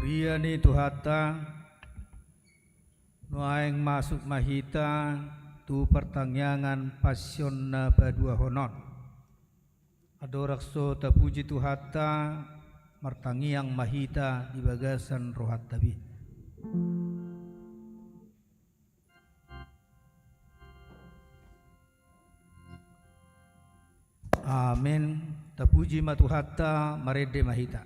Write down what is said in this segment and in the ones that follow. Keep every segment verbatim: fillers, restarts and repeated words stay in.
Ia ni Tuhanta, nuaeng masuk ma hita tu partangiangan Passion na paduahon on. Andorang so tapuji Tuhanta, martangiang ma hita di bagasan rohanta be. Amen. Tapuji ma Tuhanta, marende ma hita.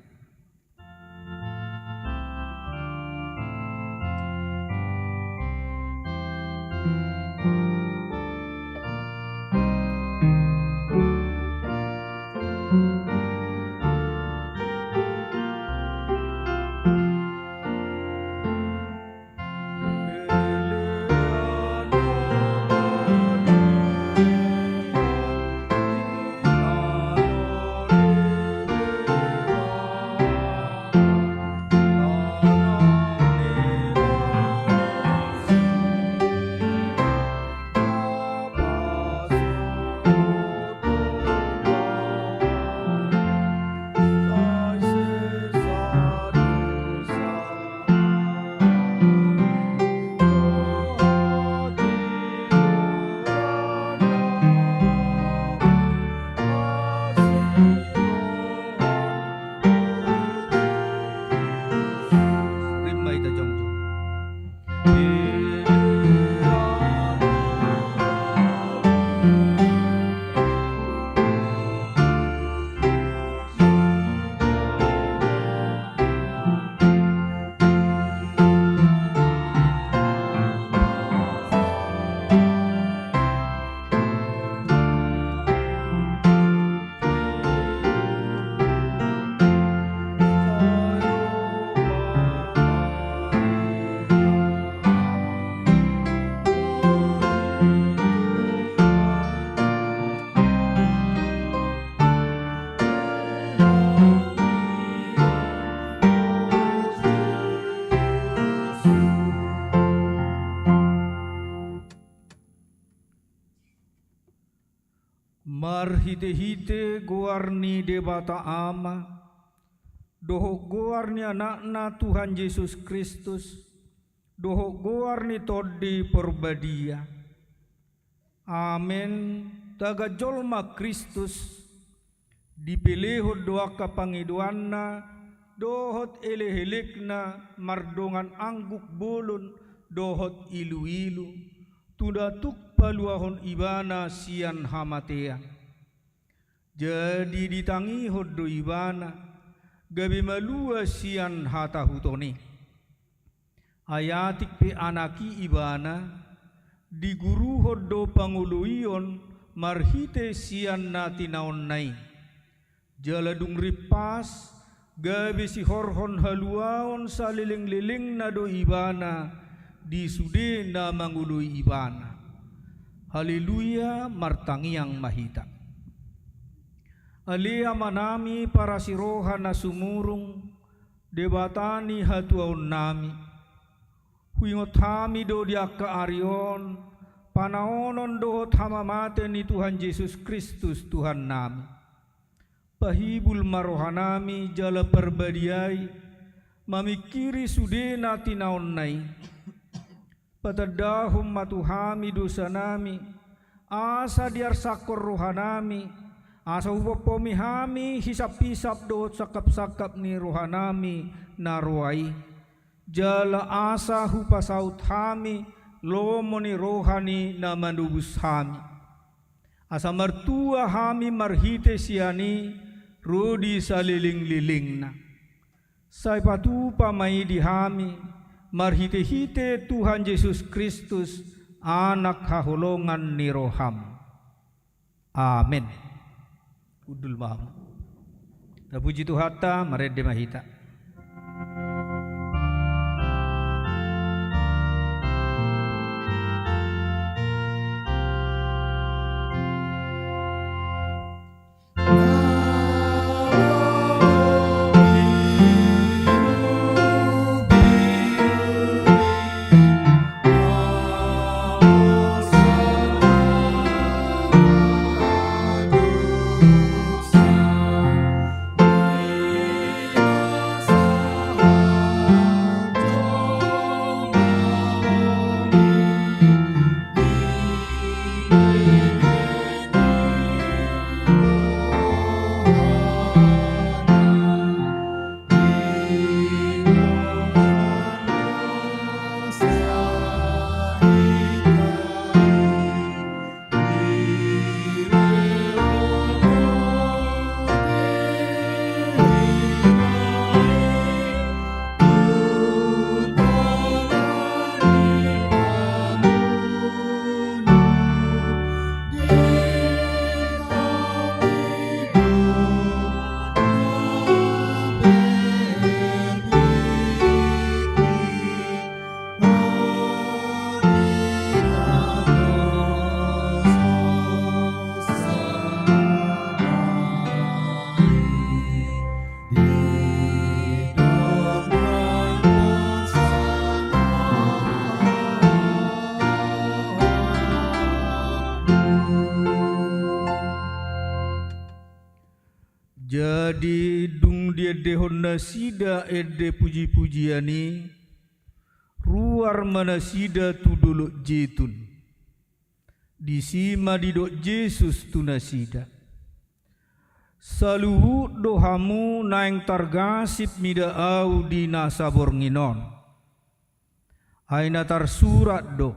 Marhitehite goar ni Debata Ama, dohot goar ni Anakna Tuhan Jesus Kristus, dohot goar ni Tondi Porbadia. Amen. Tagan jolma Kristus, dipelehon do angka pangidoanna dohot elekelekna mardongan angguk bolon dohot iluilu, tu na tung paluahon ibana sian hamatean. Jadi ditangihon do ibana, gabe malua sian hatahuton i. Ai atik pe anak i ibana, diguruhon do pangoloion marhite sian na tinaonna i. Jala dung rimpas, gabe sihorhon haluaon salelenglelengna do ibana di sude na mangoloi ibana. Haleluya, martangiang ma hita. Ale Amanami parasiroha na sumurung, Debata ni hatuaonnami. Huingot hami do di angka ari on panaonon dohot hamamate ni Tuhan Jesus Kristus Tuhannami. Pahibul ma rohanami jala parbadiai mamingkiri sude na tinaonna i. Patandahon ma tu hami dosanami, asa diarsakkon rohanami, asa hupompomi hami hisaphisap dohot sangkapsangkap ni rohanami na roa i. Jala asa hupasaut hami lomo ni roha ni na manobus hami. Asa martua hami marhite sian i ro di salelenglelengna. Sai patupa ma i di hami, marhitehite Tuhan Jesus Kristus, Anak haholongan ni roham. Amen. Hundul ma hamu. Tapuji Tuhanta, marende ma hita. Jadi dung diendehon nasida ende puji-pujian i, ruar ma nasida tu Dolok Jetun. Disi ma didok Jesus tu nasida: Saluhut do hamu naeng targasip mida Ahu di nasa borngin on. Ai na tarsurat do: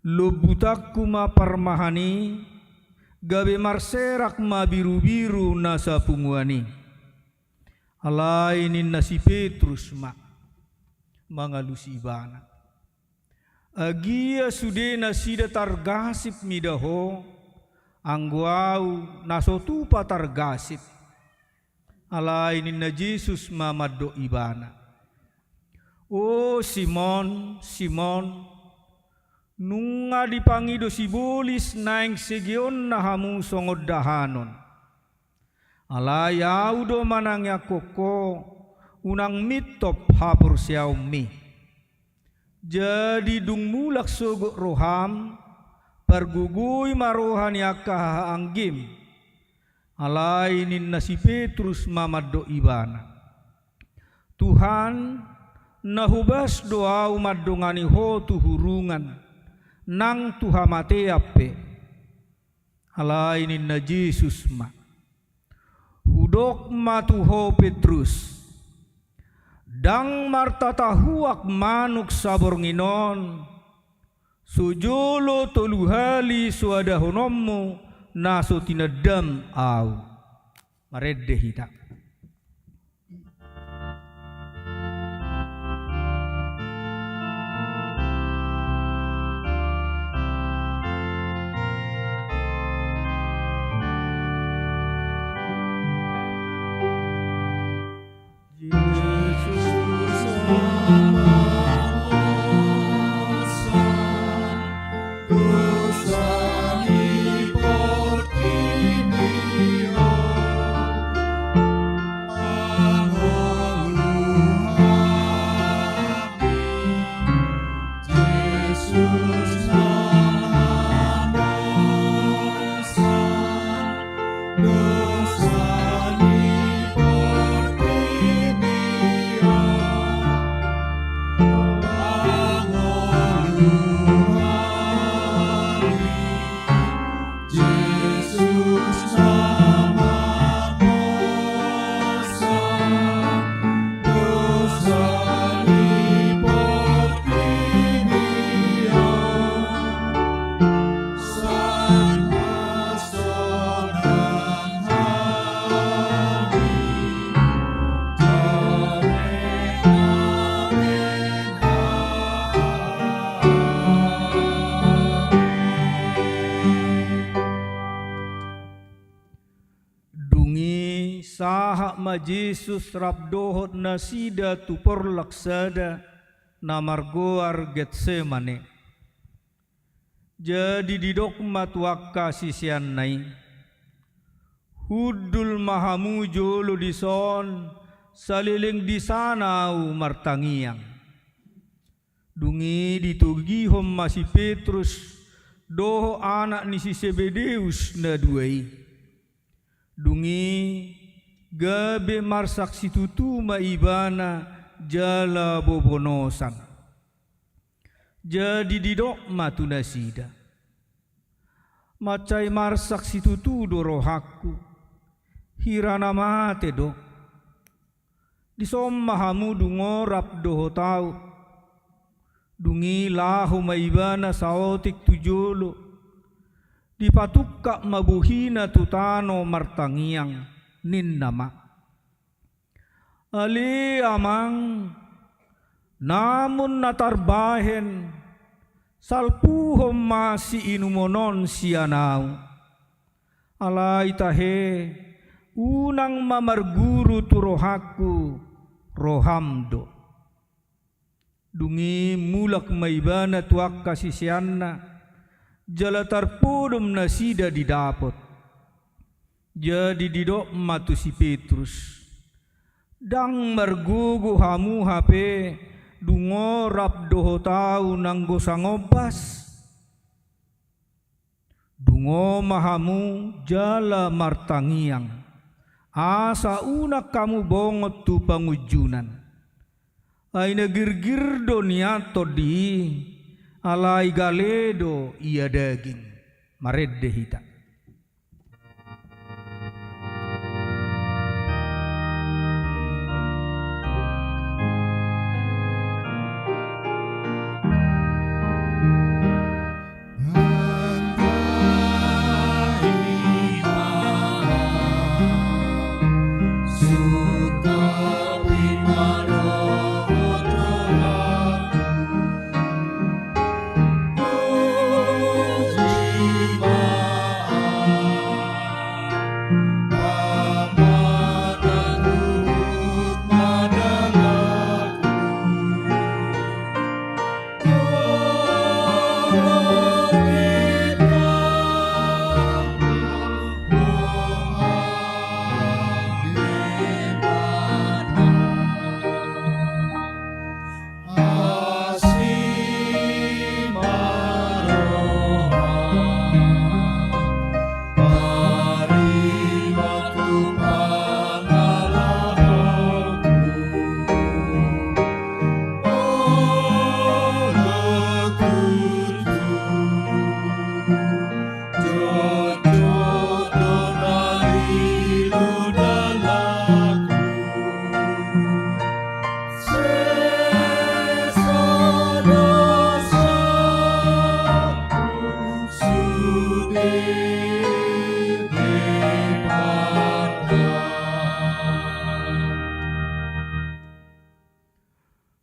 Lombutanku ma parmahan i, gabe marserak ma birubiru nasa punguan i. Alai ninna si Petrus ma mangalusi ibana: Agia sude nasida targasip mida Ho, anggo ahu na so tupa targasip. Alai ninna Jesus ma mandok ibana: O Simon, Simon, nunga dipangido sibolis naeng segeonna hamu songon dahanon. Alai Ahu do manangiangkon ho, unang mintop haporseaonmi. Jadi dung mulak sogot roham, pargogoi ma roha ni angka hahaanggim. Alai ninna si Petrus ma mandok ibana: Tuhan, na hobas do ahu mandongani Ho tu hurungan, nang tu hamatean pe. Alai ninna Jesus ma: Hudok ma tu ho Petrus, ndang martatahuak manuk saborngin on, so jolo tolu hali so adahononmu na so tinandam Ahu. Marende hita. Dung i sahat ma Jesus rap dohot nasida tu porlak sada na margoar Getsemane. Jadi didok ma tu angka siseanna i: Hundul ma hamu jolo dison, saleleng disana ahu martangiang. Dung i ditogihon ma si Petrus dohot anak ni si Sebedeus na dua i. Dung i gabe marsak situtu ma ibana jala bobonosan. Jadi didok ma tu nasida: Mansai marsak situtu do rohangku, hira na mate do. Dison ma hamu dungo rap dohot ahu. Dung i laho ma ibana saotik tu jolo. Dipatungkap ma bohina tu tano martangiang, ninna ma: Ale Amang, namun na tarbahen, salpuhon ma siinumon on sian ahu. Alai tahe, unang ma marguru tu rohangku, roham do. Dung i mulak ma ibana tu angka siseanna, jala tarpodom nasida di dapot. Jadi didok ma tu si Petrus: Ndang margogo hamu hape dungo rap dohot ahu nanggo sangombas? Dungo ma hamu jala martangiang, asa unang hamu bongot tu pangunjunan. Ai na girgir do nian tondi i, alai gale do ia daging. Marende hita.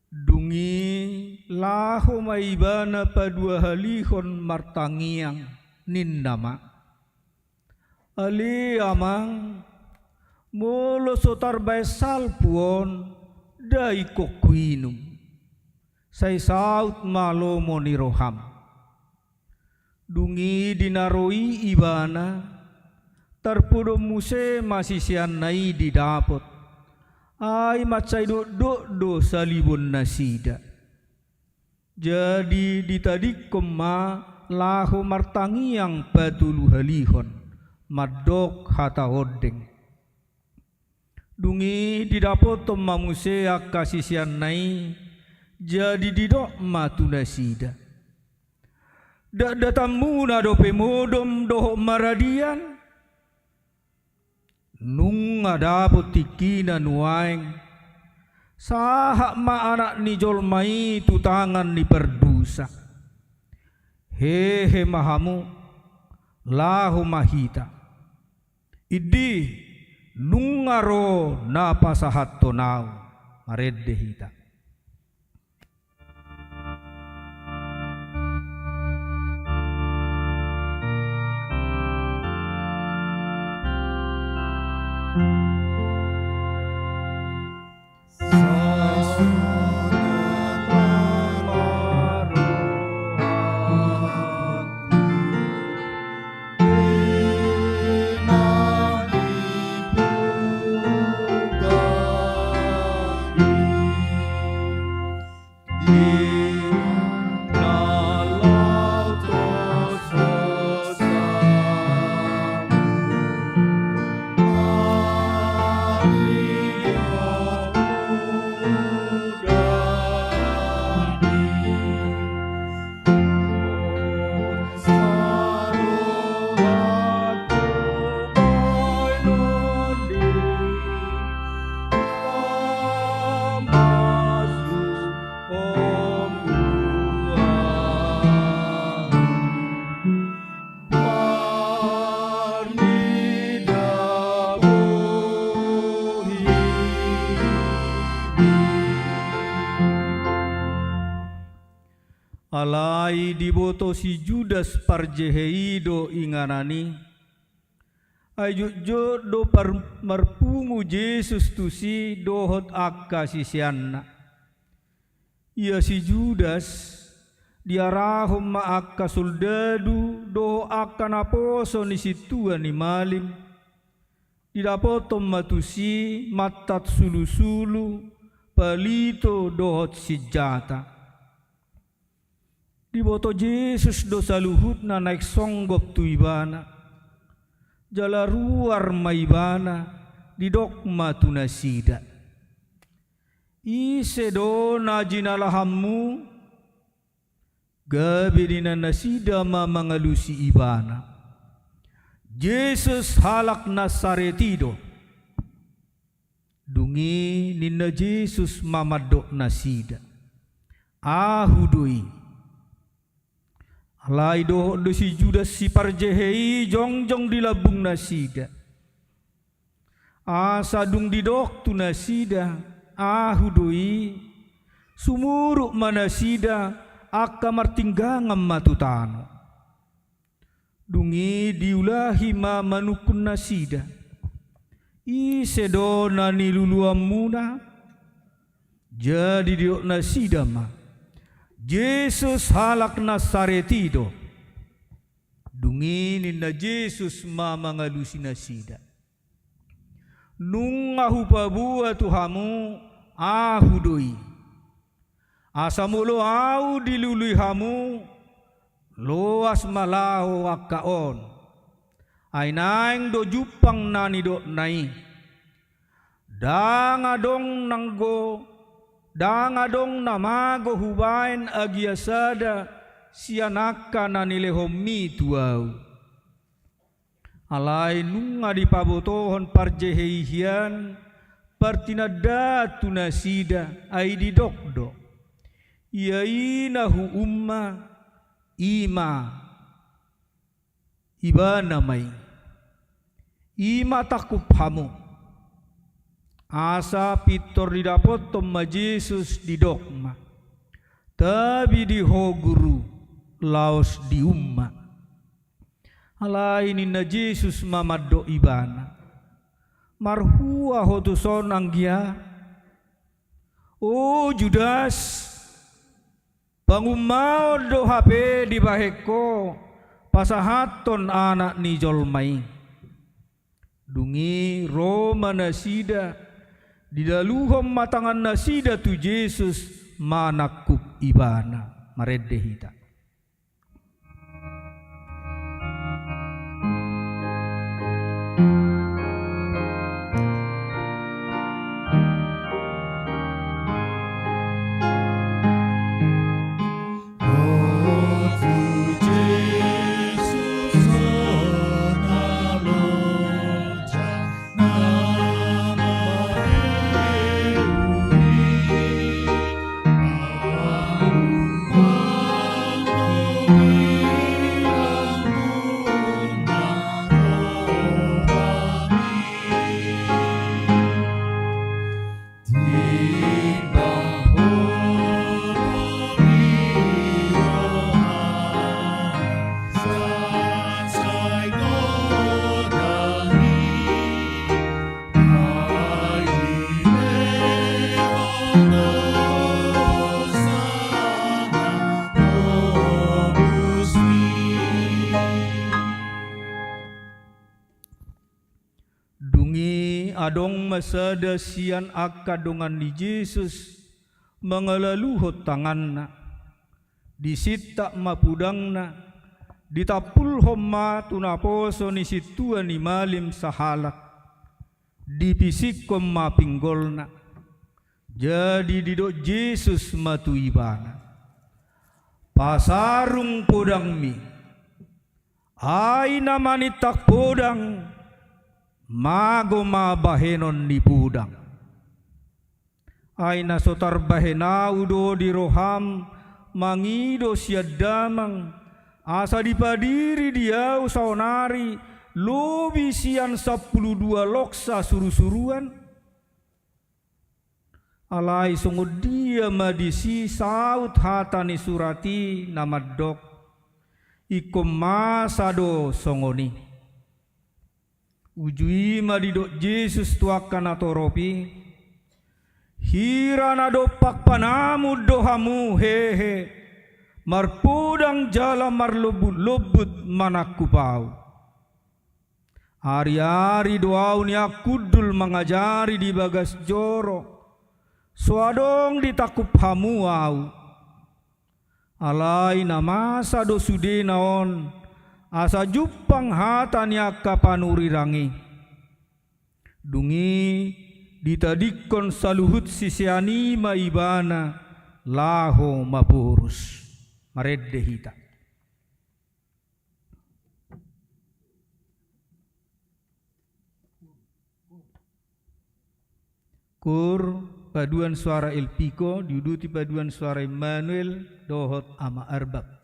Dung i laho ma ibana paduahalihon martangiang, ninna ma: Ale Amang, molo so tarbaen salpu on, nda ingkon huinum. Sai saut ma lomo ni roham. Dung i di na ro i ibana, tarpodom muse ma siseanna i didapot, ai mansai dokdok do salibonnasida. Jadi ditadingkon ma laho martangiang patoluhalihon, mandok hata ondeng. Dung i didapothon ma muse angka siseanna i, jadi didok ma tu nasida: Dakdatanmuna dope modom dohot maradian? Nunga dapot tingkina nuaeng, sahat ma Anak ni jolma i tu tangan ni pardosa. Hehe ma hamu, laho ma hita. Indi, nunga ro na pasahathon ahu. Marende hita. Alai diboto si Judas parjehe i do inganan i, ai jotjot do par-, marpungu Jesus tusi dohot angka siseanna. Ia si Judas diarahon ma angka soldadu dohot angka naposo ni sintua ni malim. Didapothon ma tusi mantat sulusulu, palito dohot sinjata. Diboto Jesus do saluhutna naeng songgop tu ibana. Jala ruar ma ibana, didok ma tu nasida: Ise do na jinalahanmu? Gabe ninna nasida ma mangalusi ibana: Jesus halak Nasaret i do. Dung i ninna Jesus ma mandok nasida: Ahu do i. Alai dohot do si Judas siparjehe i jongjong di lambung nasida. Asa dung didok tu nasida: Ahu do i, sumurut ma nasida, angka martinggangan ma tu tano. Dung i diulahi ma manungkun nasida: Ise do na niluluanmuna? Jadi didok nasida ma: Jesus halak Nasaret i do. Dung i ninna Jesus ma mangalusi nasida: Nunga hupaboa tu hamu, Ahu do i. Asa molo Ahu dilului hamu, loas ma laho angka on. Ai naeng do jumpang na nidokna i. Ndang adong nanggo, ndang adong na mago hubaen agia sada sian angka na nilehonmi tu Ahu. Alai nunga dipabotohon parjehe i hian partinandaan tu nasida, ai didok do: Ia i na huum ma, i ma. Ibana ma i. I ma tangkup hamu. Asa pintor didapothon ma Jesus, didok ma: Tabi di ho Guru, laos dium ma. Alai ninna Jesus ma mandok ibana: Marhua ho tuson anggia? O Judas, pangumaon do hape dibahen ho pasahathon Anak ni jolma i? Dung i ro ma nasida, didaluhon ma tangannasida tu Jesus manangkup ibana. Marende hita. Dung i adong ma sada sian angka dongan ni Jesus mangalaluhon tanganna, disintak ma pudangna, ditampulhon ma tu naposo ni sintua ni malim sahalak, dipisikkon ma pinggolna. Jadi didok Jesus ma tu ibana: Pasarung podangmi. Ai na manintak podang, mago ma bahenon ni podang. Ai na so tarbahen ahu do di roham mangido sian damang, asa dipadiri di ahu saonari lobi sian sampulu dua loksa surusuruan? Alai songon dia ma disi saut hata ni surat i na mandok: Ingkon masa do songon i. Uju i ma didok Jesus tu angka natorop i: Hira na dompak panamun do hamu hehe, marpodang jala marlombutlombut manangkup ahu. Ariari do ahu nian hundul mangajari di bagas joro, so adong ditangkup hamu ahu. Alai na masa do sudena on, asa jumpang hata ni angka panurirang i. Dung i ditadingkon saluhut sisean i ma ibana laho maporus. Marende hita. Kur, paduan suara Elpiko, diuduti paduan suara Immanuel dohot Ama Arbab.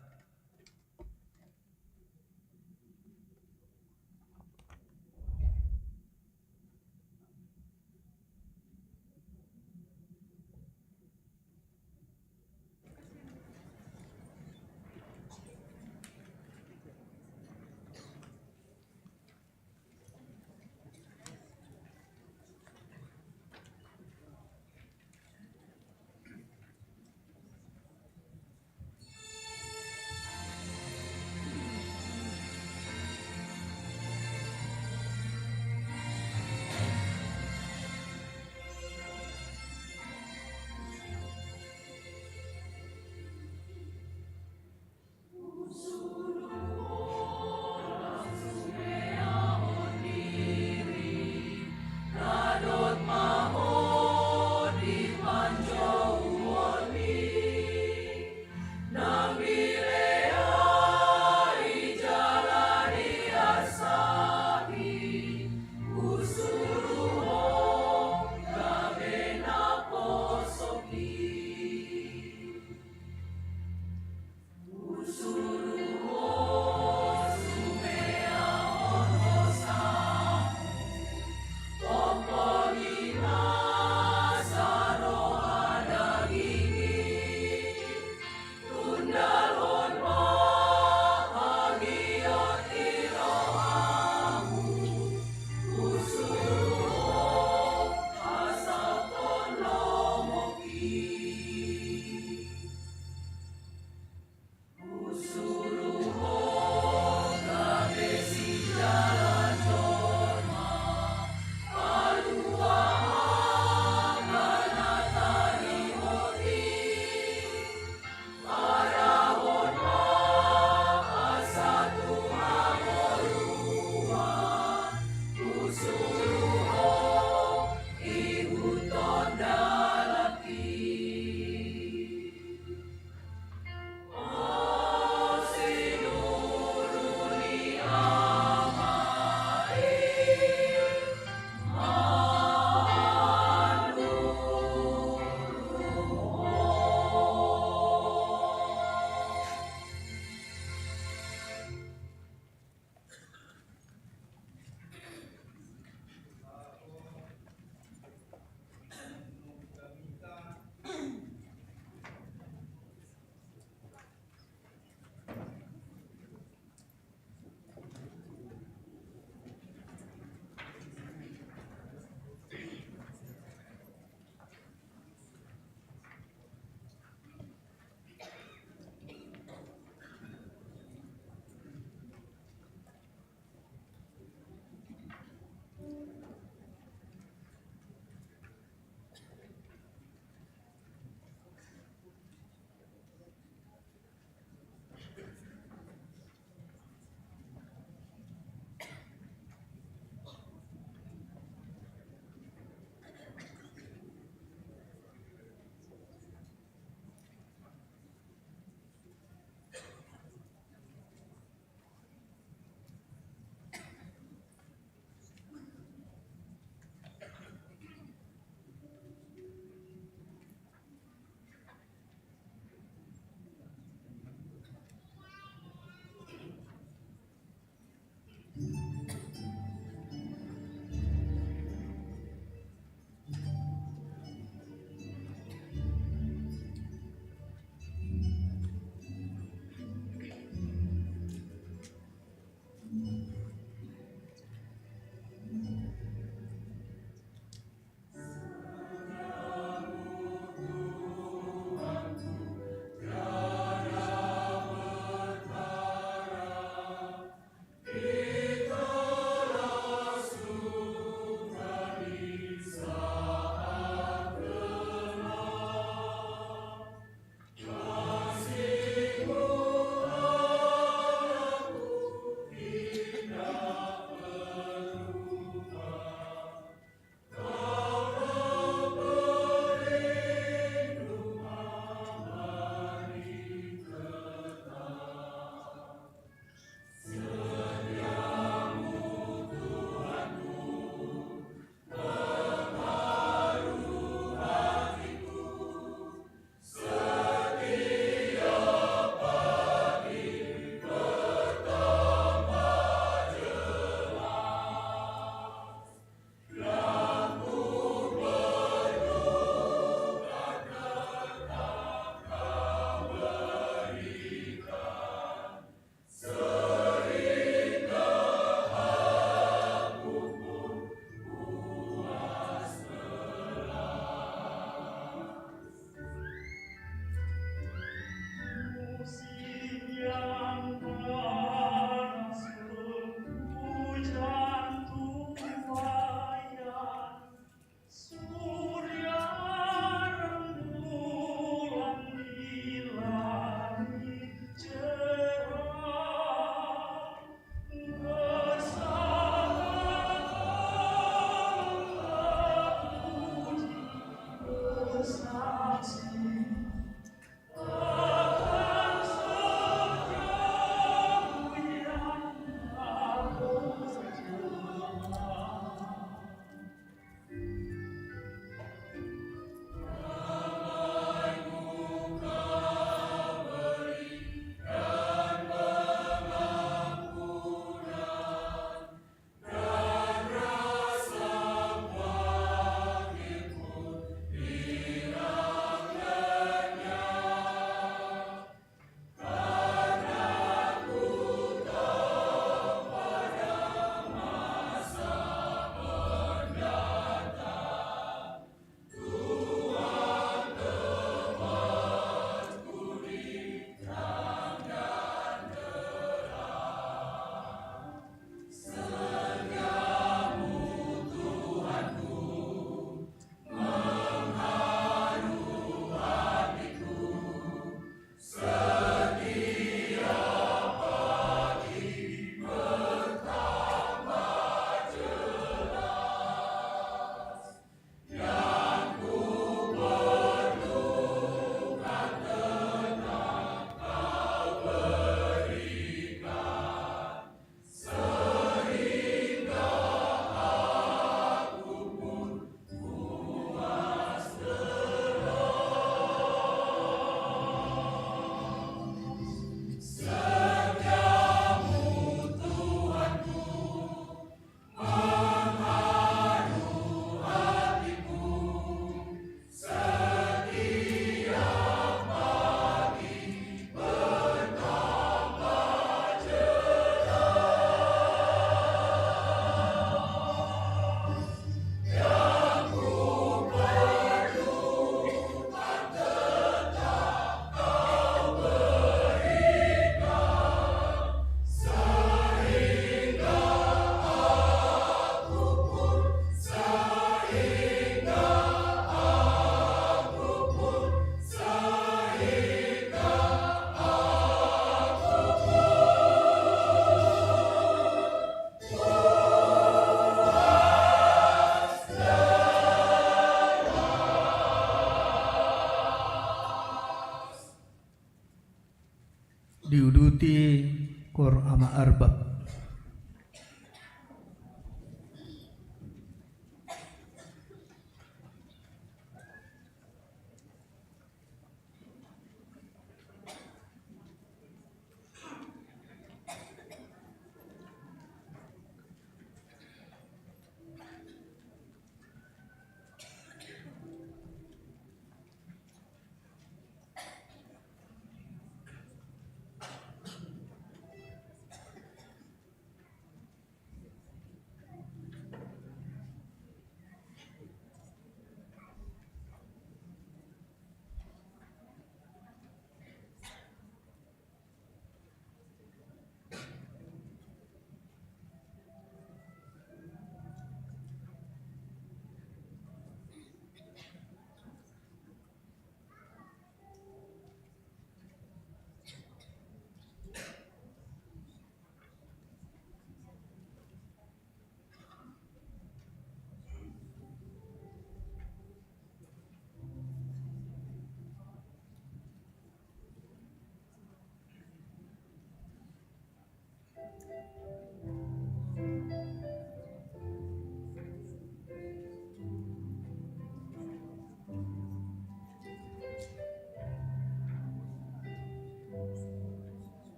diuduti Kor Ama Arbab.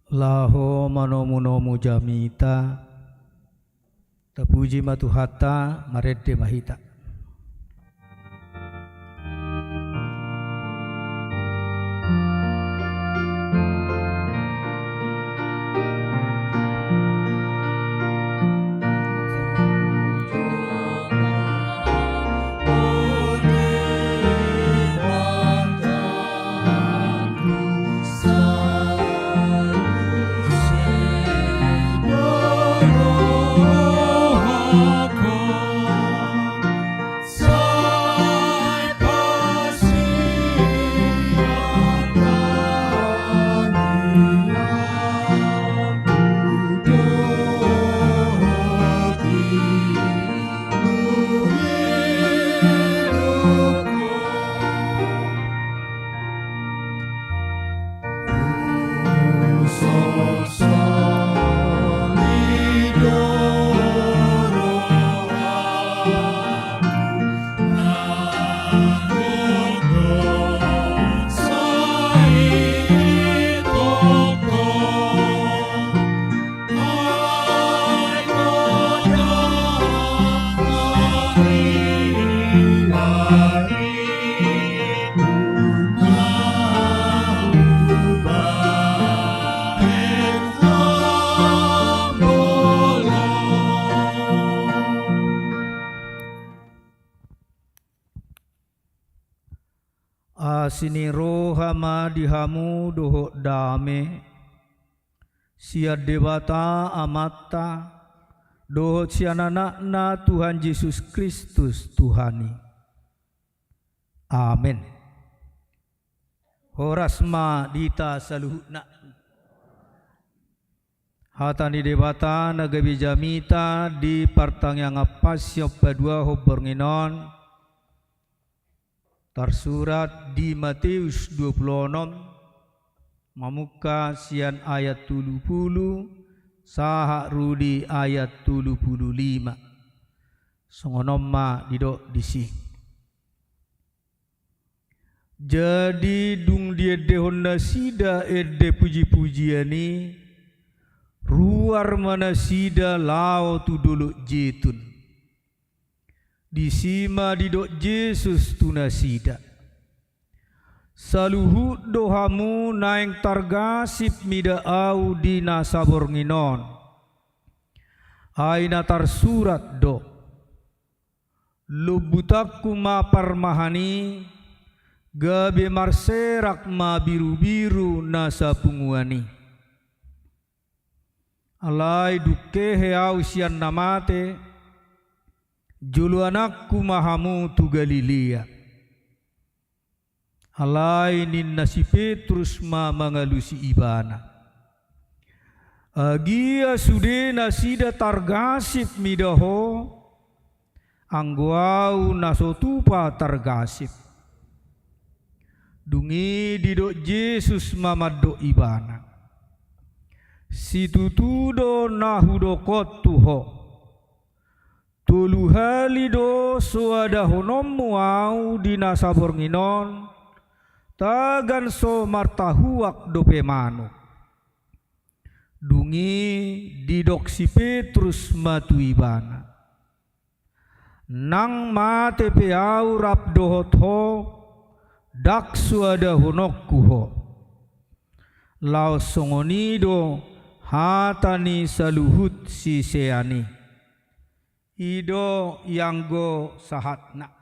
Laho manomunomu jamita. Tapuji ma Tuhanta, marende ma hita. Asi ni roha ma di hamu dohot dame, sian Debata Amanta, dohot sian Anakna Tuhan Jesus Kristus Tuhan i. Amen. Horas ma di hita saluhutna. Hata ni Debata na gabe jamita di partangiangan Passion paduahon borngin on, tarsurat di Mateus dua pulu onom, mamungka sian ayat tolu pulu sahat ro di ayat tolu pulu lima. Songon on ma didok disi. Jadi dung diendehon nasida ende pujipujian i, ruar ma nasida laho tu Dolok Jetun. Disi ma didok Jesus tu nasida: Saluhut do hamu naeng targasip mida Ahu di nasa borngin on. Ai na tarsurat do: Lombutanku ma parmahan i, gabe marserak ma birubiru nasa punguan i. Alai dung hehe Ahu sian na mate, joloananku ma hamu tu Galilea. Alai ninna si Petrus ma mangalusi Ibana: Agia sude nasida targasip mida Ho, anggo ahu na so tupa targasip. Dung i didok Jesus ma mandok ibana: Situtu do na hudok on tu ho: Tolu hali do soadahononmu Ahu di nasa borngin on, tagan so martahuak dope manuk. Dung i didok si Petrus ma tu Ibana: Nang mate pe ahu rap dohot Ho, ndang soadahononku Ho. Laos songon i do hata ni saluhut sisean i. I do ianggo sahatna.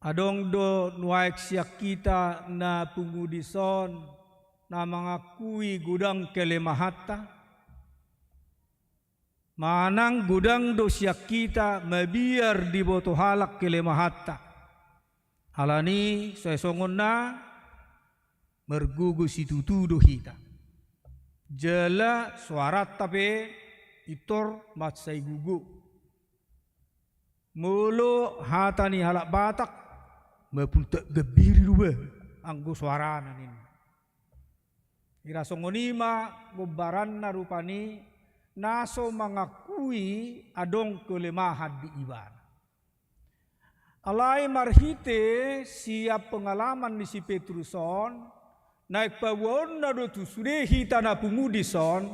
Adong do nuaeng sian hita na pungu dison na mangakui godang kelemahanta? Manang godang do sian hita mabiar diboto halak kelemahanta? Alani sai songon na margogo situtu do hita. Jala soaranta pe pintor mansai gogo. Molo hata ni halak Batak, mapultak gambiri do ba anggo soarana ninna. Hira songon i ma gombaranna rupani na so mangakui adong kelemahan di ibana. Alai marhite sian pengalaman ni si Petrus on, naeng paboaonna do tu sude hita na pungu dison,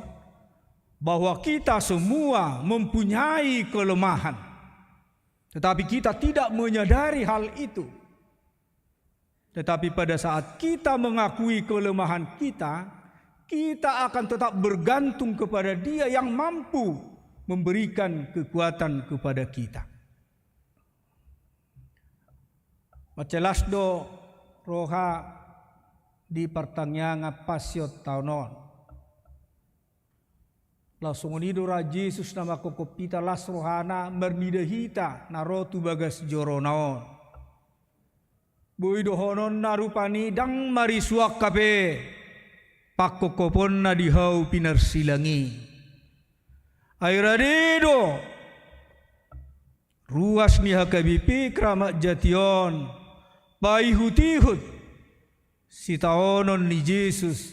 bahwa kita semua mempunyai kelemahan. Tetapi kita tidak menyadari hal itu. Tetapi pada saat kita mengakui kelemahan kita, kita akan tetap bergantung kepada Dia yang mampu memberikan kekuatan kepada kita. Mansai las do roha di partangiangan Passion taon on. Laos songon i do ra Jesus na mangkophop hita, las rohana marnida hita na ro tu bagas jorona on. Boi dohononna rupani ndang marisuang hape pangkophoponna di hau pinarsilang i. Ai rade do ruas ni H K B P Kramat Jati on paihutihut sitaonon ni Jesus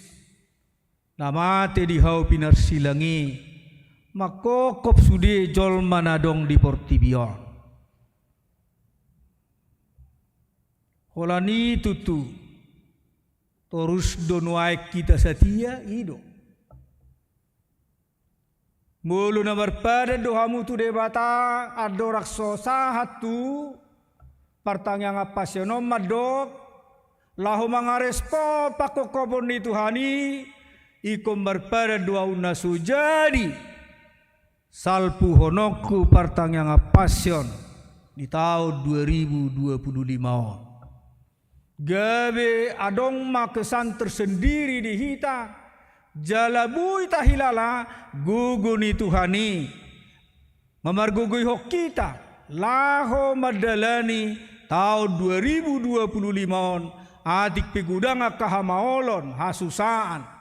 na mate di hau pinarsilang i, mangkophop sude jolma na adong di portibi on. Holan i tutu, torus do nuaeng hita satia, i do. Molo na marpadan do hamu tu Debata andorang so sahat tu partangiangan Passion on mandok, laho mangarespon pangkophopon ni Tuhan i, ingkon marpadan do ahu na so jadi Salpuhononku partangiangan Passion di taon dua ribu dua puluh lima on. Gabe adong ma kesan tersendiri di hita, jala boi tahilala gogo ni Tuhan i. Mamargogoihon hita, laho mandalani taon dua ribu dua puluh lima on, atik pe godang angka hamaolon, hasusaan.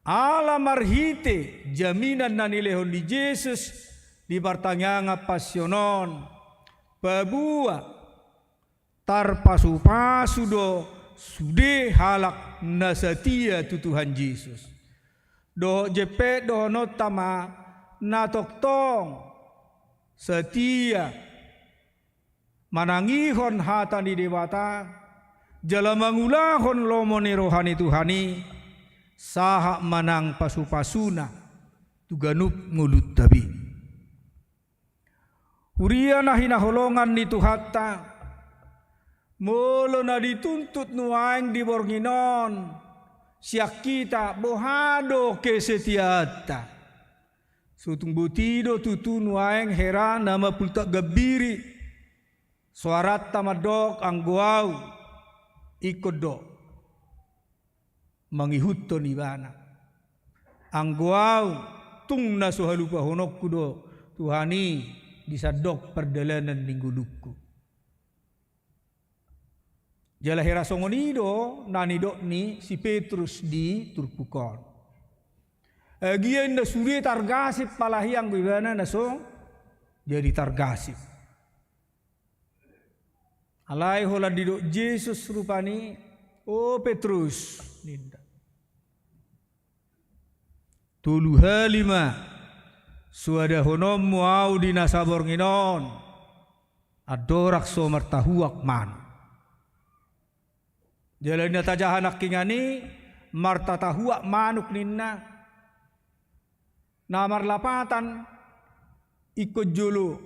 Ala marhite jaminan na nilehon ni Jesus di partangiangan Passion on, paboa tarpasupasu do sude halak na satia tu Tuhan Jesus. Dohot jempek dohononta ma na tongtong satia manangihon hata ni Debata, jala mangulahon lomo ni roha ni Tuhan i, sahat ma nang pasupasuna tu ganup ngolunta be. Huria na hinaholongan ni Tuhanta, molo na dituntut nuaeng di borngin on sian hita, boha do kesetiaanta? Sotung boti do tutu nuaeng hera na mapultak gambiri, soaranta mandok anggo au, ingkon do mangihuthon ibana. Anggo au, tung na so halupahononku do Tuhan i di sandok pardalanan ni ngolungku. Jala hera songon i do na nidok ni si Petrus di turpuk on. Agia inna sude targasip, apalagi anggo ibana na so jadi targasip. Alai holan didok Jesus rupani, "O Petrus," ninna, "tolu hali ma soadahononmu au di nasa borngin on, andorang so martahuak manuk." Jala na tajaha nangkiningan i, martatahuak manuk ninna. Na marlapatan, ingkon jolo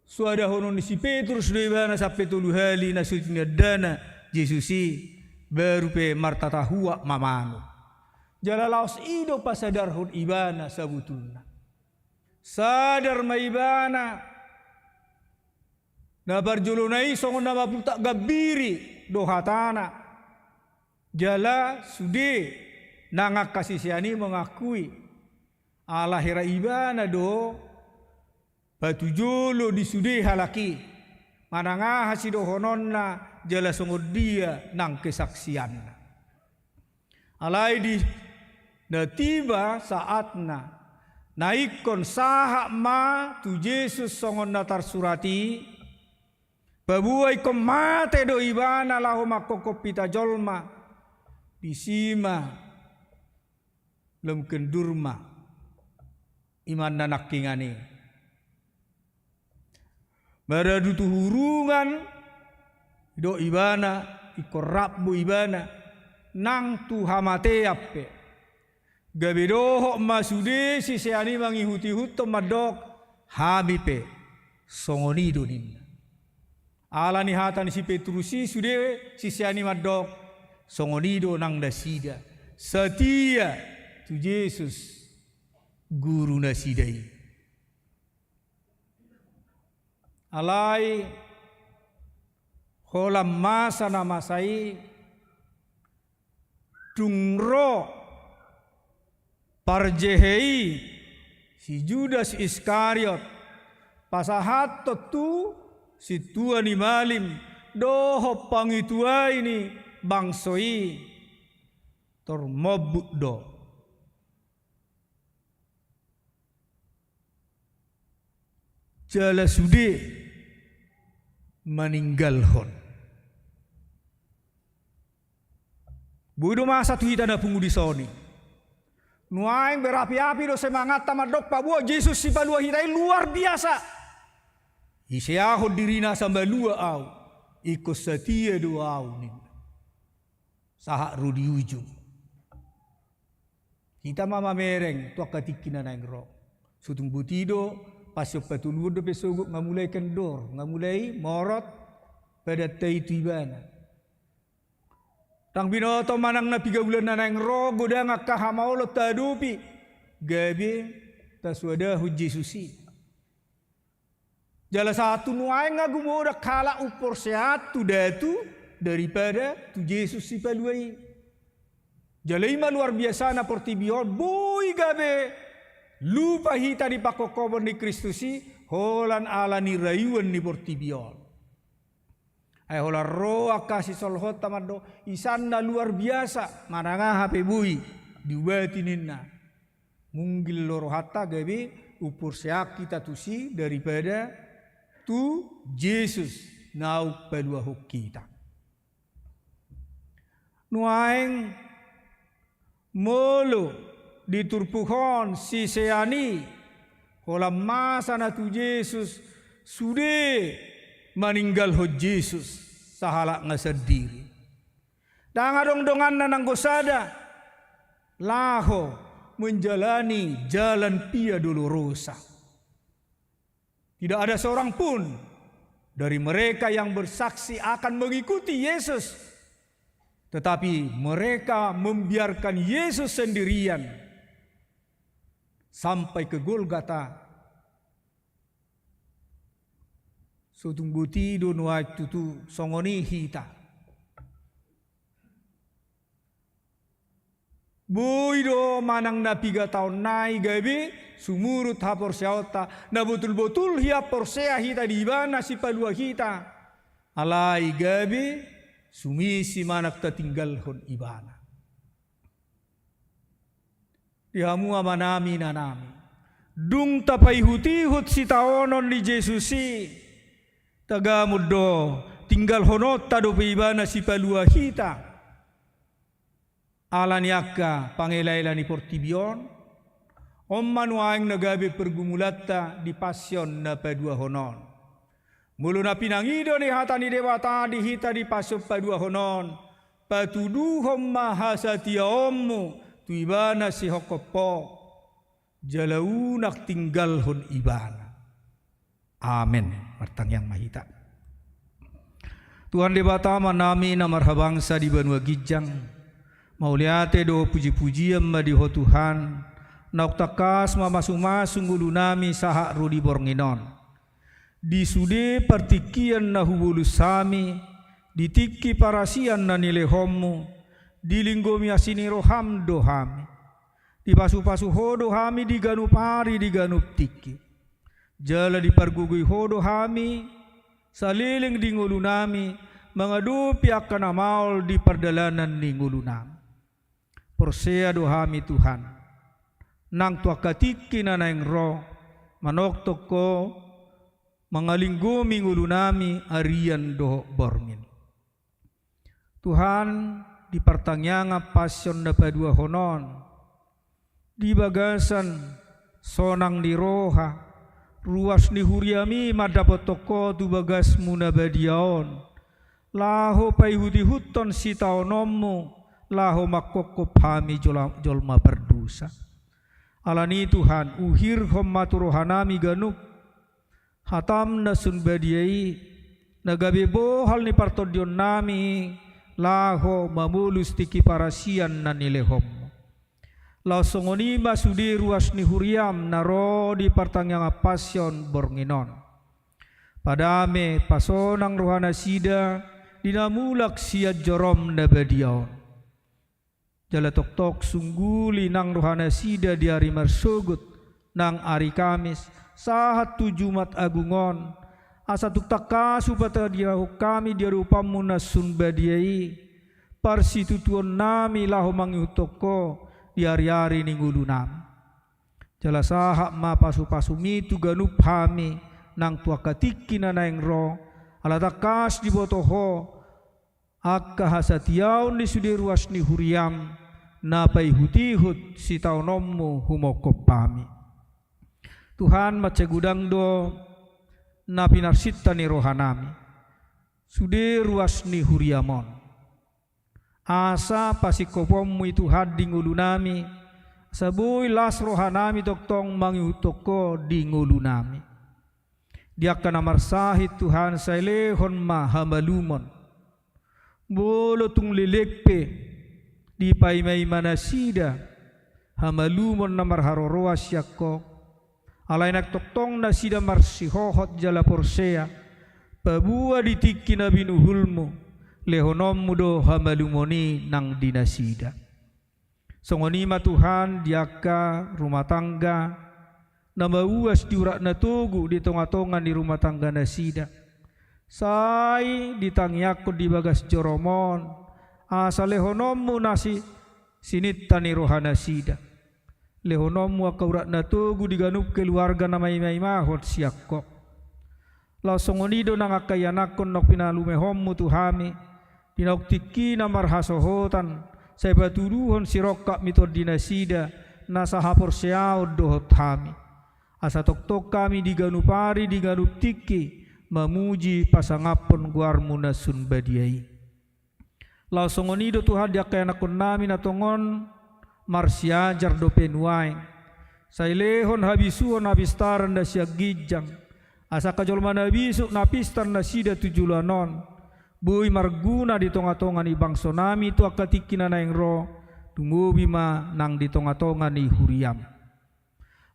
soadahonon ni si Petrus do ibana sampe tolu hali na so tiniandana Jesus i, baru pe martatahuak ma manuk. Jala laos i do pasadarhon ibana sabotulna. Sadar ma ibana, na parjolona i songon na mapultak gambiri do hatana. Jala sude nang angka sisean i mangakui, ala hera ibana do patujolo di sude halak i, manang aha sidohononna jala songon dia nang kesaksianna. Alai di na tiba saatna, na ingkon sahat ma tu Jesus songon na tarsurat i, paboa ingkon mate do ibana laho manghophop hita jolma, disi ma lam kendur ma imanna nangkiningan i. Maradu tu hurungan, didok ibana, ingkon rap do ibana nang tu hamatean pe. Gabe dohot ma sude sisean i mangihuthon mandok, "Hami pe songon i do," ninna. Ala ni hata ni si Petrus i sude sisean i mandok, "Songon i do nang nasida, satia tu Jesus guru nasida i." Alai holan masa na masa i, dung ro parjehe i si Judas Iskariot pasahathon tu sintua ni malim dohot pangituai ni bangso i, tormombut do. Jala sude maninggalhon. Boi do masa tu hita na pungu dison i. Nuaeng berapi-api do semangatta mandok paboa Jesus sipalua hita i luar biasa. Iseahon dirina asa malua au, ingkon satia do au ninna. Sahat ro di ujung. Hita ma mamereng tu angka tingki na naeng ro. Sotung boti do, Passion patoluhon dope sogot, nga mulai kendor, nga mulai morot padanta i tu ibana. Ndang binoto manang na piga bulan na naeng ro godang angka hamaolon tahadopi, gabe tasuadahon Jesus i. Jala sahat tu nuaeng nga gumodang halak umporseaon tu datu daripada tu Jesus Sipalua i. Jala i ma luar biasana portibi on, boi gabe lupa hita di pangkophopon ni Kristus i, holan ala ni rayuan ni portibi on. Ai holan ro angka sisolhotta mandok, isan na luar biasa, manang aha pe boi diubati ninna. Munggil do rohanta gabe umporseaon hita tusi daripada tu Jesus naung paluahon hita. Nuaeng molo di turpuk on sisean i, holan masa na tu Jesus, sude maninggalhon Jesus sahalakna sandiri. Ndang adong donganna nanggo sada laho menjalani jalan Via Dolorosa. Tidak ada seorang pun dari mereka yang bersaksi akan mengikuti Yesus, tetapi mereka membiarkan Yesus sendirian sampai ke Golgota. So tung boti do nuaeng tutu songon i hita. Boi do manang na piga taon nai gabe sumurut haporseaonta, na botul-botul hian porsea hita di Ibana Sipalua hita. Alai gabe sumisi manang tatinggalhon Ibana. Di hamu amanami inanami, dung tapaihut-ihut sitaonon ni Jesus i, tagamon do tinggalhononta dope Ibana Sipalua hita. Ala ni angka pangela-ela ni portibi on, on ma nuaeng na gabe pergumulanta di Pasion na paduahon on. Molo na pinangido ni hata ni Debata di hita di Pasion paduahon on, patuduhon ma hasatiaonmu tu Ibana sihophop ho, jala unang tinggalhon Ibana. Amen. Martangiang ma hita. Tuhan Debata Amanami na marhabangsa di banua ginjang, mauliate dohot puji-pujian ma di Ho Tuhan, naung tangkas mamasu-masu ngolunami sahat ro di borngin on. Di sude partingkian na hubolus hami, di tingki parasian na nilehonmu, dilinggomi asi ni roham do hami. Dipasu-pasu ho do hami di ganup ari di ganup tingki. Jala dipargogoi ho do hami saleleng di ngolunami mangadopi angka na maol di pardalanan ni ngolunami. Porsea do hami Tuhan, nang tu angka tingki na naeng ro, manongtong ho mangalinggomi ngolunami arian dohot borngin. Tuhan, di partangiangan Pasion na paduahon on, di bagasan sonang ni roha, ruas ni huriami mandapothon ho tu bagasmu na badia on, laho paihut-ihuthon sitaononmu, laho mangkophop hami jola-, jolma pardosa. Alani i Tuhan, uhirhon ma tu rohanami ganup hatam na sun badia i, na gabe bohal ni partondionnami i, laho mamolus tingki parasian na nilehonmu. Laos songon i ma sude ruas ni huriam na ro di partangiangan Pasion borngin on. Padame pasonang rohanasida di na mulak sian jorom na badia on. Jala tongtong sungguli nang rohanasida di ari marsogot nang ari Kamis, sahat tu Jumat Agung on, asa tung tangkas hupatadingkon hami di adopanmu na sun badia i, parsitutuonnami laho mangihuthon ho di ari-ari ni ngolunami. Jala sahat ma pasu-pasumi tu ganup hami nang tu angka tingki na naeng ro, ala tangkas diboto ho, angka hasatiaon ni sude ruas ni huriam, na paihut-ihut sitaononmu humongkop hami. Tuhan, mansai godang do na pinarsinta ni rohanami, sude ruas ni huriam on. Asa pasingkoponmu i Tuhan di ngolunami, asa boi las rohanami tongtong mangihuthon ho di ngolunami. Di angka na marsahit Tuhan sai lehon ma hamalumon. Molo tung leleng pe dipaima-ima nasida hamalumon na marharoroan sian ho, Alai naeng tongtong nasida marsihohot jala porsea, paboa di tingki na binuhulmu, lehononmu do hamalumon i nang di nasida. Songon i ma Tuhan di angka rumah tangga, na mauas di urat na togu di tonga-tonga ni rumah tangga nasida. Sai ditangiangkon di bagas jorom on, asa lehononmu na si-, sininta ni roha nasida. Lehononmu angka urat na togu di ganup keluarga na maimaimahon sian Ho. Laos songon i do nang angka ianakhon naung pinalumehonmu tu hami, di naung tingkina marhasohotan, sai patuduhon sirongkap ni tondi nasida, na sahaporseaon dohot hami. Asa tongtong hami di ganup ari, di ganup tingki, mamuji pasangaphon goarmu na sun badia i. Laos songon i do Tuhan di angka ianakhonnami na tongon marsiajar dope nuaeng. Sai lehon habisuhon hapistaran na sian ginjang. Asa angka jolma na bisuk na pistar nasida tu joloan on. Boi marguna di tonga-tonga ni bangsonami tu angka tingki na naeng ro, lumobi ma nang di tonga-tonga ni huriam.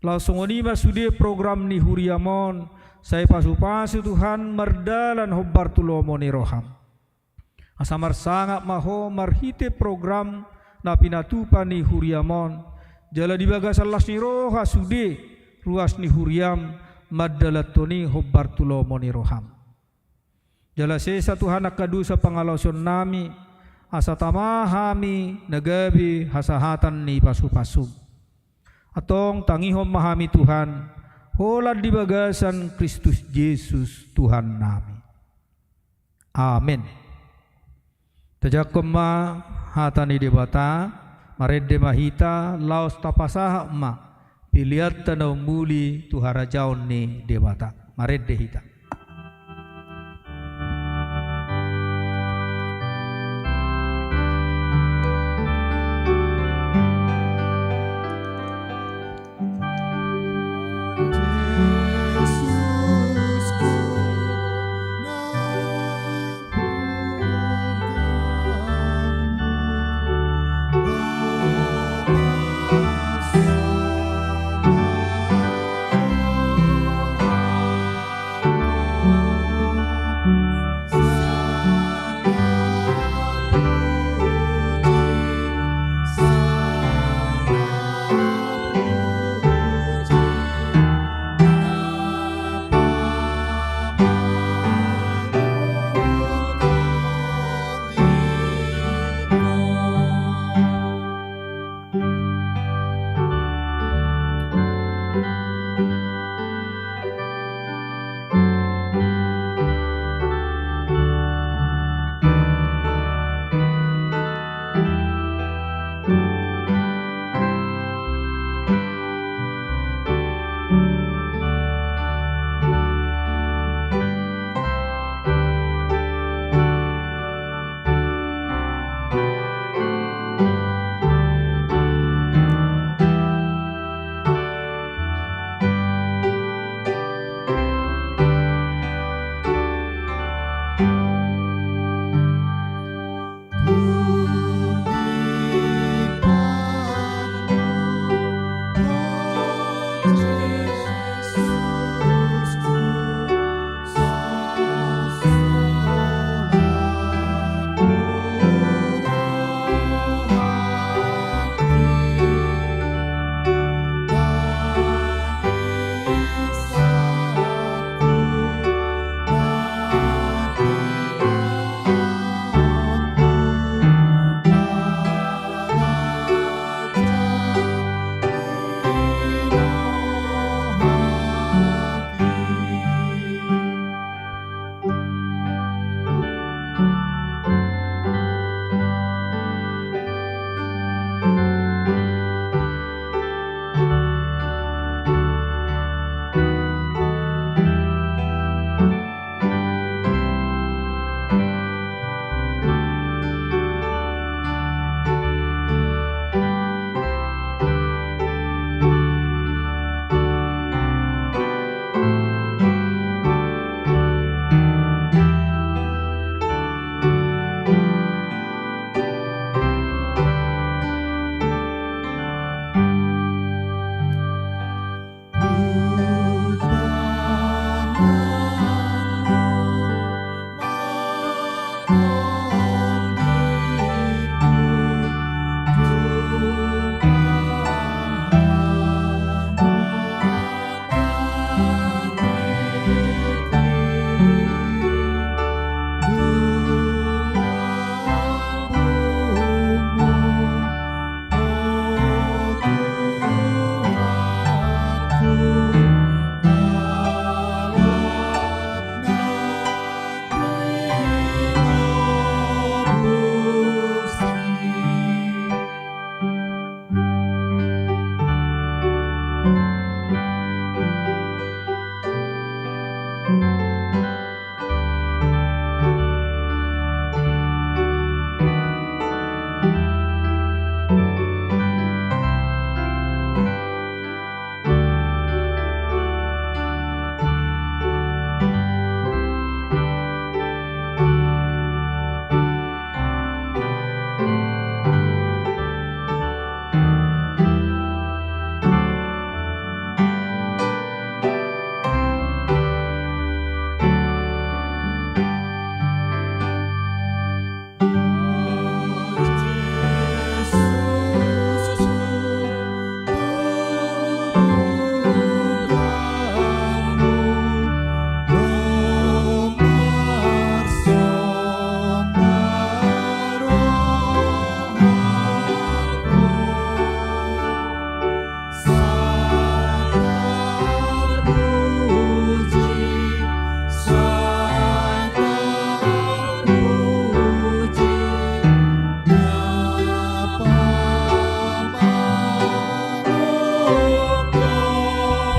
Laos songon i ma sude program ni huriam on, sai pasu-pasu Tuhan mardalan hombar tu lomo ni roham. Asa marsangap ma Ho marhite program na pinatupa ni huriam on, jala di bagasan las ni roha sude ruas ni huriam mandalanhon i hombar tu lomo ni roham. Jala sesa Tuhan angka dosa pangalaosionnami, asa tama hami na gabe hasahatan ni pasu-pasum. Antong tangihon ma hami Tuhan, holan di bagasan Kristus Jesus Tuhannami. Amen. Tajangkon ma hata ni Debata, marende ma hita, laos tapasahat ma peleanta na umuli tu harajaon ni Debata. Marende hita.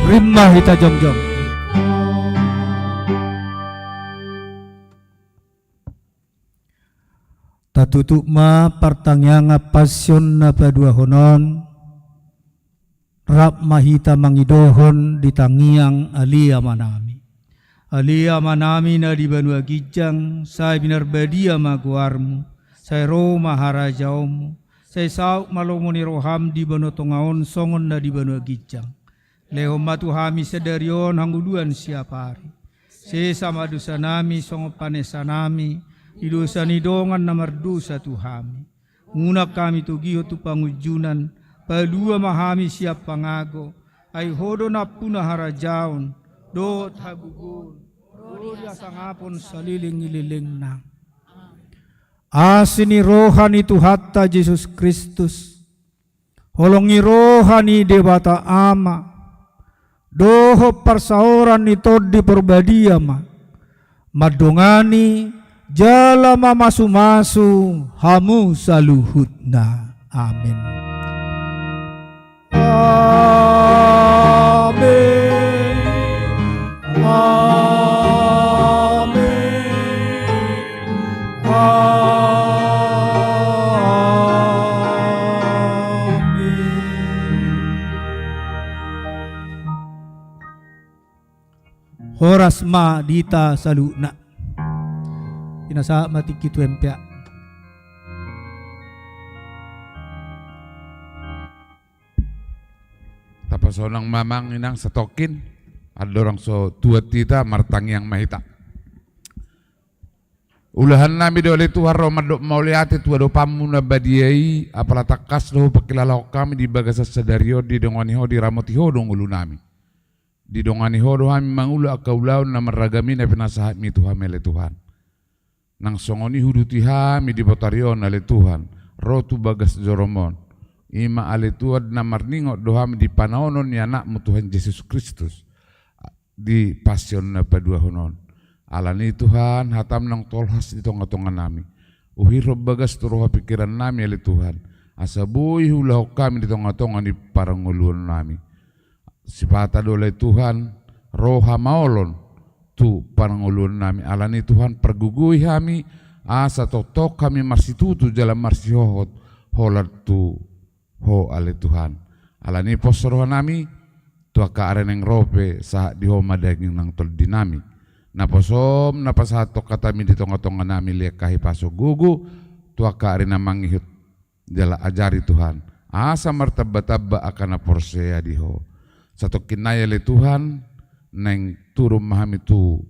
Rap ma hita jongjong. Tatutup ma partangiangan Passion na paduahon on. Rap ma hita mangidohon di tangiang Ale Amanami. Ale Amanami na di banua ginjang, sai pinarbadia ma goarmu, sai ro ma harajaonmu, sai saut ma lomo ni roham di banua tonga on songon na di banua ginjang. Lehon ma tu hami sadari on hangoluan siapari. Sesa ma dosanami songon panesanami di dosa ni dongan na mardosa tu hami. Unang hami togihon tu pangunjunan, palua ma hami sian pangago, ai Ho do nampuna harajaon, dohot hagogoon, ro di hasangapon saleleng ni lelengna. Asi ni roha ni Tuhanta Jesus Kristus, holong ni roha ni Debata Ama, dohot parsaoran ni Tondi Porbadia ma mandongani jala mamasumasu hamu saluhutna. Amen. Amen. Amen. Amen. Horas ma di hita saluhutna. Pinasahat ma tingki tu M P A. Tapasonang ma amang inang satongkin, andorang so tuat hita, martangiang ma hita. Ulahan nami do ale Tuhan ro mandok mauliate tu adopanmu na badia i, apala tangkas do Ho pangkilalahon hami di bagasan sadari on, didongani Ho, diramoti Ho do ngolu nami. Didongani Ho do hami mangula angka ulaon na marragam i na pinasahatmi tu hami ale Tuhan. Nang songon i huduti hami di botari on ale Tuhan, ro tu bagas jorom on. I ma ale Tuhan na marningot do hami di panaonon ni Anakmu Tuhan Jesus Kristus di Passion na paduahon on. Alani Tuhan, hatam naung tolhas di tongatonga nami. Uhirhon bagas tu roha pingkiran nami ale Tuhan, asa boi huulahon hami di tongatonga ni parngoluon nami. Sipata do ale Tuhan, ro hamaolon tu parngoluon nami. Alani Tuhan, pargogoi hami, asa tongtong hami marsitutu jala marsihohot holan tu Ho ale Tuhan. Alani pos roha nami tu angka ari naeng ro pe, sahat di Ho ma daging nang tondi nami. Naposom na pasahathon hatami di tongatonga nami, lean hahipason, gogo tu angka ari na mangihut. Jala ajari Tuhan, asa martambatamba angka na porsea di Ho. Satongkin nai ale Tuhan, naeng turun ma hami tu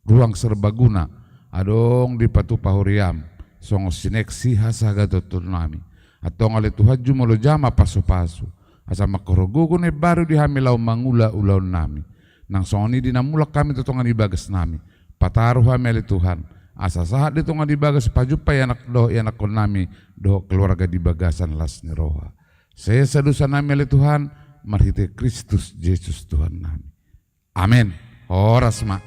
ruang serbaguna, adong dipatupa huriam songon sineksi hasahagatonton nami. Antong ale Tuhan, jumolo ja ma pasupasu, asa mangkorhon gogo na imbaru di hami laho mangula ulaon nami. Nang songon i di na mulak hami tu tonga ni bagas nami, pataru hami ale Tuhan, asa sahat di tonga ni bagas pajumpa ianak dohot ianakhon nami dohot keluarga di bagasan las ni roha. Sesa dosa nami ale Tuhan, marhite Kristus Jesus Tuhan nami. Amen. Horas ma.